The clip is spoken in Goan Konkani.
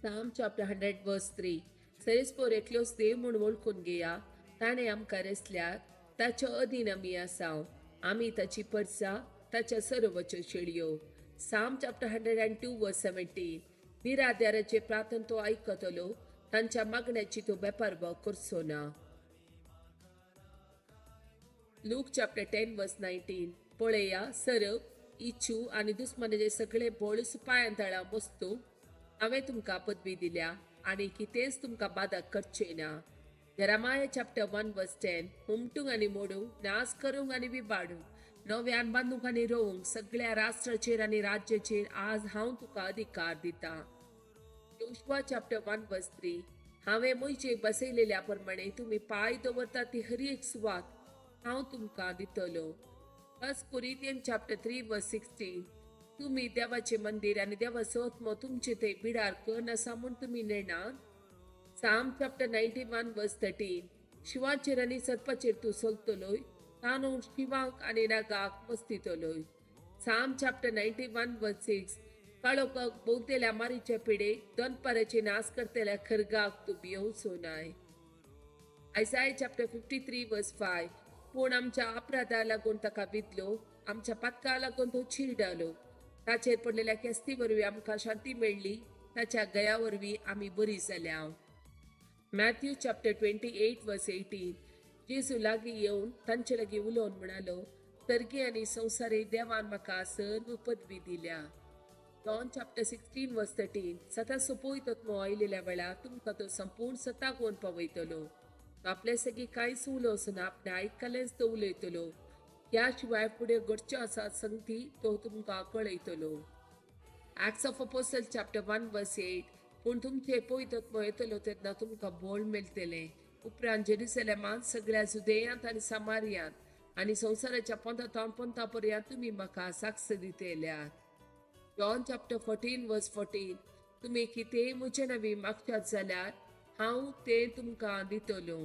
Psalm chapter 100 verse 3. सरेस्पोर एकलोच देव म्हूण वळखून घेया, ताणें आमकां रचल्यात, ताच्या अधीन आमी आसाव, आमी ताची परसा, ताच्या सर्वच्यो शेळयो. Psalm chapter 102 verse 17. निराधाराचे प्रार्थन तो आयकतलो, तांच्या मागण्याची तो बेपारवा करचो ना. Luke chapter 10 verse 19. पळया, सरप, इच्छू आनी दुस्मानाचे सगळे बळ सुपायान तळा मस्तू हांवें तुमकां पदवी दिल्या आनी कितेंच तुमकां बादक करचें ना. Jeremiah chapter 1 verse 10. हुमटूंक आनी मोडूंक, नाश करूंक आनी विबाडूंक, नव्यान बांदूंक आनी रोवंक, सगळ्या राष्ट्राचेर आनी राज्याचेर आज हांव तुका अधिकार दितां. Joshua chapter 1 verse 3. हांवें मोहिजेक बसयलेल्या प्रमाणे तुमी पांय दवरता ती हर एक सुवात हांव तुमकां दितलो. 1 Corinthians chapter 3 verse 16. तुमी देवाचें मंदीर आनी देवाचो आत्मो तुमचे थंय बिडार करून आसा म्हूण तुमी नेणात. Psalm chapter 91 verse 13. शिवाचेर आनी सर्पाचेर तूं चलतलोय, ताणून शिवाक आनी नागाक मस्तितलोय. Psalm chapter 91 verse 6. काळोखाक भोंवतेल्या मारीच्या पिडेक, दनपाराचे नाश करतल्या खरगाक तूं भियोवचो नाय. Isaiah chapter 53 verse 5. पूण आमच्या अपराधा लागून ताका विदलो, आमच्या पातका लागून तो चिरडालो. ताचेर पडलेल्या केस्ती वरवीं आमकां शांती मेळ्ळी, ताच्या गया वरवीं आमी बरी जाल्या. Matthew chapter 28 verse 18. जेजू लागीं येवन तांचे लागीं उलोवन म्हणालो, सर्गी आनी संवसारी देवान म्हाका सर्व पदवी दिल्या. John chapter 16 verse 13. सता सोपयत आत्मो आयलेल्या वेळार तुमकां तो संपूर्ण सताक व्हरून पावयतलो. तो आपले सगळीं कांयच उलोवचो ना, आपणें आयकलेंच तो उलयतलो. ह्या शिवाय फुडें घडचें आसा संगती तो तुमकां कळयतलो. Acts of Apostle chapter 1 verse 8. पूण तुमचे पवित्र आत्मो येतलो तेन्ना तुमकां बळ मेळटलें. उपरांत जेरुसलेमांत, सगळ्या जुदेयांत आनी सामारियांत आनी संवसाराच्या पोंता पोंता पर्यंत तुमी म्हाका साक्ष दितल्यात. John chapter 14 verse 14. तुमी कितेंय म्हजे नांवी मागशात जाल्यार हांव तें तुमकां दितलो.